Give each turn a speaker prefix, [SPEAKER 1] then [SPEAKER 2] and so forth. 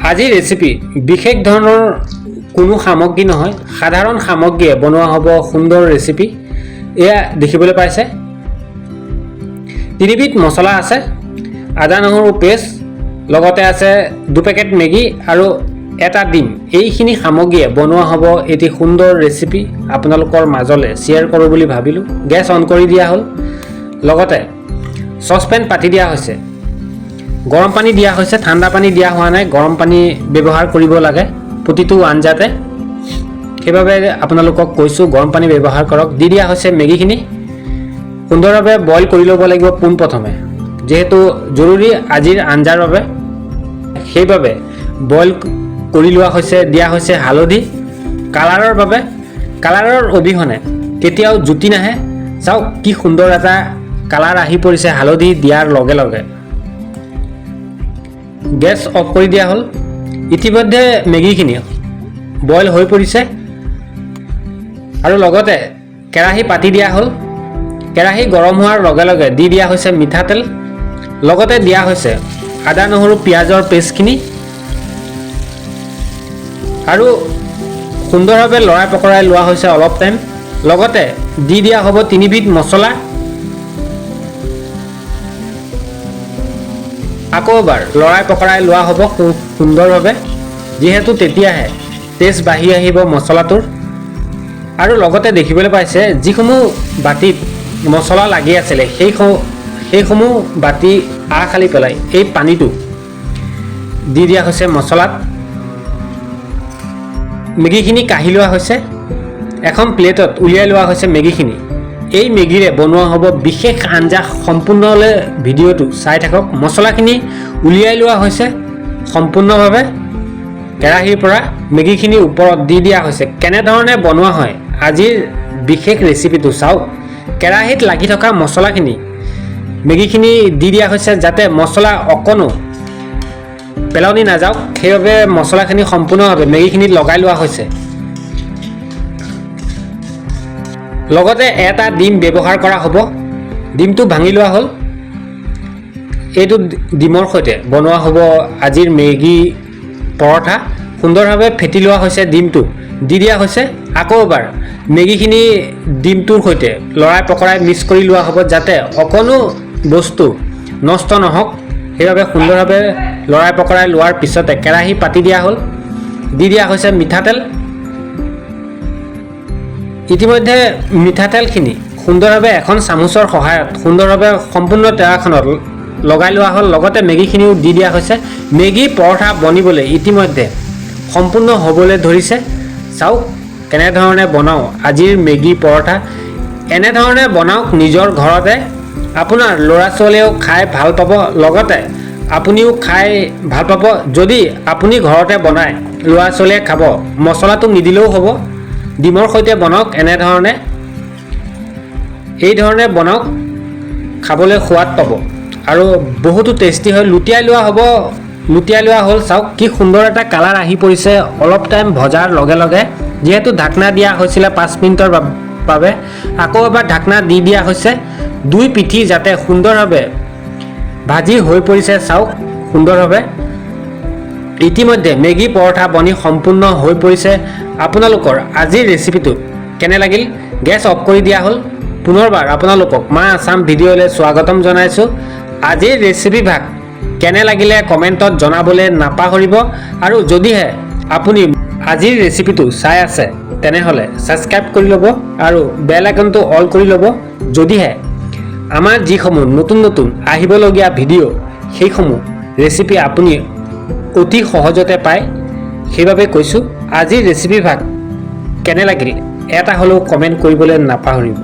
[SPEAKER 1] আজিৰ ৰেচিপি বিশেষ ধৰণৰ কোনো সামগ্ৰী নহয়, সাধাৰণ সামগ্ৰীয়ে বনোৱা হ'ব সুন্দৰ ৰেচিপি। এয়া দেখিবলৈ পাইছে, তিনিবিধ মছলা আছে, আদা নহৰু পেষ্ট, লগতে আছে 2 পেকেট মেগী আৰু এটা ডিম। এইখিনি সামগ্ৰীয়ে বনোৱা হ'ব এটি সুন্দৰ ৰেচিপি। আপোনালোকৰ মাজলৈ শ্বেয়াৰ কৰোঁ বুলি ভাবিলোঁ। গেছ অন কৰি দিয়া হ'ল, লগতে চচপেন পাতি দিয়া হৈছে। গৰম পানী দিয়া হৈছে, ঠাণ্ডা পানী দিয়া হোৱা নাই। গৰম পানী ব্যৱহাৰ কৰিব লাগে প্ৰতিটো আঞ্জাতে, সেইবাবে আপোনালোকক কৈছোঁ, গৰম পানী ব্যৱহাৰ কৰক। দি দিয়া হৈছে মেগীখিনি। সুন্দৰভাৱে বইল কৰি ল'ব লাগিব পোনপ্ৰথমে। যিহেতু জৰুৰী আজিৰ আঞ্জাৰ বাবে, সেইবাবে বইল কৰি লোৱা হৈছে। দিয়া হৈছে হালধি কালাৰৰ বাবে। কালাৰৰ অবিহনে কেতিয়াও জুতি নাহে। চাওক, কি সুন্দৰ এটা কালাৰ আহি পৰিছে হালধি দিয়াৰ লগে লগে। গেছ অফ কৰি দিয়া হ'ল। ইতিমধ্যে মেগীখিনি বইল হৈ পৰিছে আৰু লগতে কেৰাহী পাতি দিয়া হ'ল। কেৰাহী গৰম হোৱাৰ লগে লগে দি দিয়া হৈছে মিঠাতেল, লগতে দিয়া হৈছে আদা নহৰু পিঁয়াজৰ পেষ্টখিনি আৰু সুন্দৰভাৱে লৰাই পকৰাই লোৱা হৈছে অলপ টাইম। লগতে দি দিয়া হ'ব তিনিবিধ মছলা। আকৌ এবাৰ লৰাই পকৰাই লোৱা হ'ব সুন্দৰভাৱে, যিহেতু তেতিয়াহে টেষ্ট বাঢ়ি আহিব মছলাটোৰ। আৰু লগতে দেখিবলৈ পাইছে, যিসমূহ বাতিত মছলা লাগি আছিলে, সেইসমূহ বাতি আখালি পেলাই এই পানীটো দি দিয়া হৈছে মছলাত। মেগীখিনি কাঢ়ি লোৱা হৈছে, এখন প্লেটত উলিয়াই লোৱা হৈছে মেগীখিনি। এই মেগীৰে বনোৱা হ'ব বিশেষ আঞ্জা। সম্পূৰ্ণলৈ ভিডিঅ'টো চাই থাকক। মছলাখিনি উলিয়াই লোৱা হৈছে সম্পূৰ্ণভাৱে কেৰাহীৰ পৰা। মেগীখিনি ওপৰত দি দিয়া হৈছে। কেনেধৰণে বনোৱা হয় আজিৰ বিশেষ ৰেচিপিটো চাওক। কেৰাহীত লাগি থকা মছলাখিনি মেগীখিনি দি দিয়া হৈছে, যাতে মছলা অকণো পেলনি নাযাওক, সেইবাবে মছলাখিনি সম্পূৰ্ণভাৱে মেগীখিনিত লগাই লোৱা হৈছে। লগতে এটা ডিম ব্যৱহাৰ কৰা হ'ব। ডিমটো ভাঙি লোৱা হ'ল। এইটো ডিমৰ সৈতে বনোৱা হ'ব আজিৰ মেগী পৰঠা। সুন্দৰভাৱে ফেটি লোৱা হৈছে, ডিমটো দি দিয়া হৈছে। আকৌ এবাৰ মেগীখিনি ডিমটোৰ সৈতে লৰাই পকৰাই মিক্স কৰি লোৱা হ'ব, যাতে অকণো বস্তু নষ্ট নহওক। সেইবাবে সুন্দৰভাৱে লৰাই পকৰাই লোৱাৰ পিছতে কেৰাহী পাতি দিয়া হ'ল। দি দিয়া হৈছে মিঠাতেল। ইতিমধ্যে মিঠাতেলখিনি সুন্দৰভাৱে এখন চামুচৰ সহায়ত সুন্দৰভাৱে সম্পূৰ্ণ টেৱাখনত লগাই লোৱা হ'ল। লগতে মেগীখিনিও দি দিয়া হৈছে। মেগী পৰঠা বনিবলৈ ইতিমধ্যে সম্পূৰ্ণ হ'বলৈ ধৰিছে। চাওক কেনেধৰণে বনাওঁ আজিৰ মেগী পৰঠা। এনেধৰণে বনাওক নিজৰ ঘৰতে, আপোনাৰ ল'ৰা ছোৱালীয়েও খাই ভাল পাব, লগতে আপুনিও খাই ভাল পাব। যদি আপুনি ঘৰতে বনায়, ল'ৰা ছোৱালীয়ে খাব। মছলাটো নিদিলেও হ'ব। ডিমৰ সৈতে বনাওক এনেধৰণে, এই ধৰণে বনাওক, খাবলৈ সোৱাদ পাব আৰু বহুতো টেষ্টি হয়। লুটিয়াই লোৱা হ'ব, লুটিয়াই লোৱা হ'ল। চাওক কি সুন্দৰ এটা কালাৰ আহি পৰিছে অলপ টাইম ভজাৰ লগে লগে। যিহেতু ঢাকনা দিয়া হৈছিলে 5 মিনিটৰ বাবে, আকৌ এবাৰ ঢাকনা দি দিয়া হৈছে। দুই পিঠি যাতে সুন্দৰভাৱে ভাজি হৈ পৰিছে, চাওক সুন্দৰভাৱে। ইতিমধ্যে মেগী পৰঠা বনি সম্পূৰ্ণ হৈ পৰিছে। আপোনালোকৰ আজিৰ ৰেচিপিটো কেনে লাগিল? গেছ অফ কৰি দিয়া হ'ল। পুনৰবাৰ আপোনালোকক মা আছাম ভিডিঅ'লৈ স্বাগতম জনাইছোঁ। আজিৰ ৰেচিপি ভাগ কেনে লাগিলে কমেণ্টত জনাবলৈ নাপাহৰিব। আৰু যদিহে আপুনি আজিৰ ৰেচিপিটো চাই আছে, তেনেহ'লে ছাবস্ক্ৰাইব কৰি ল'ব আৰু বেল আইকনটো অল কৰি ল'ব, যদিহে আমাৰ যিসমূহ নতুন নতুন আহিবলগীয়া ভিডিঅ', সেইসমূহ ৰেচিপি আপুনি অতি সহজতে পায়, সেইবাবে কৈছোঁ। আজিৰ ৰেচিপি ভাগ কেনে লাগিল, এটা হ'লেও কমেণ্ট কৰিবলৈ নাপাহৰিব।